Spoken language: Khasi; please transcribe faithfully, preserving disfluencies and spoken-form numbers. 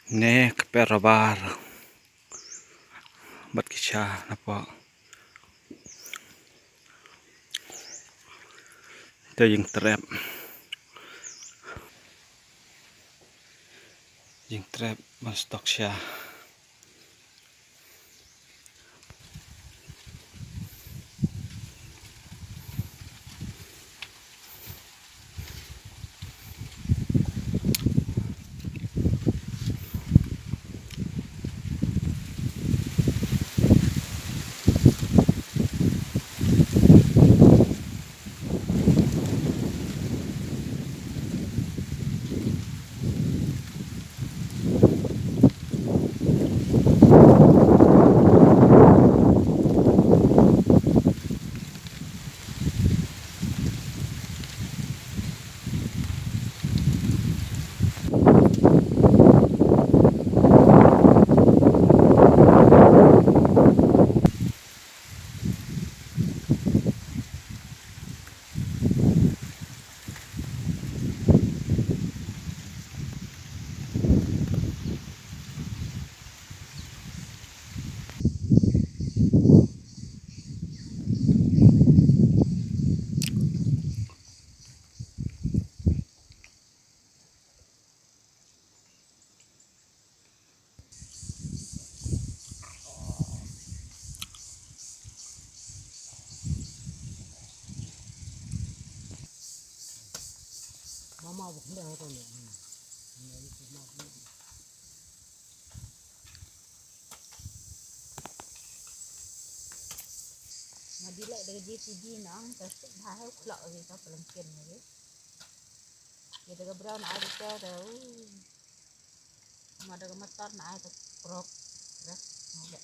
Ne kper rabar bad ki sha napoh. Te jingtrep, jingtrep ban stok sha. Nga di leh da ka J C B nang, ka sik bha heu khlok ri ka pylengken ri. Ïa da ka brown ai da ka, uh. Ma da ka matar na ai ka prok. Res, ma leh.